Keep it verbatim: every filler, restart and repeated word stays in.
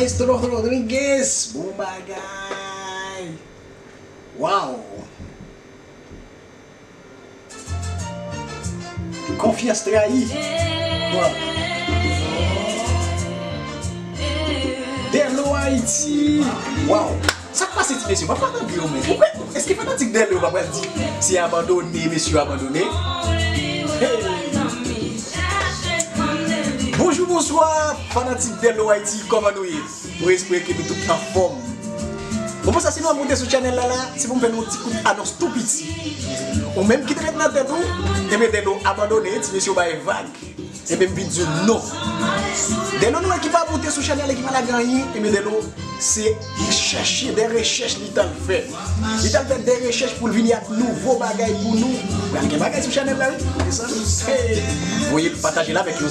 Estro Rodriguez, bon bagay. Wow. Konfyans trayi. Wow. Delo Ayiti. Wow. Sa k pase ti mesye? Mwen pa tande yo menm. Ou kwè, èske fanatik Delo yo pa pral di se abandone, mesye yo abandone? Hey. Bonjou, bonswa, fanatik Delo Ayiti, kòman nou ye? Mwen espere ke nou tout anfòm. Bon, pou sa, si nou ap moute sou chanèl la, la, se pou m fè nou yon ti kout anons tou piti. Ou menm ki te ret nan tèt ou, enben Delo abandone, ti mesye yo bay vag. Enben m vin di w non. Delo nou wè ki pa moute sou chanèl e ki pa lage anyen, enben Delo se chèche de rechèch li t al fè. Li t al fè de rechèch pou l vini ak nouvo bagay pou nou. Pral gen bagay sou chanèl la, wi. Mezanmi, hey, voye l pataje l avèk yo.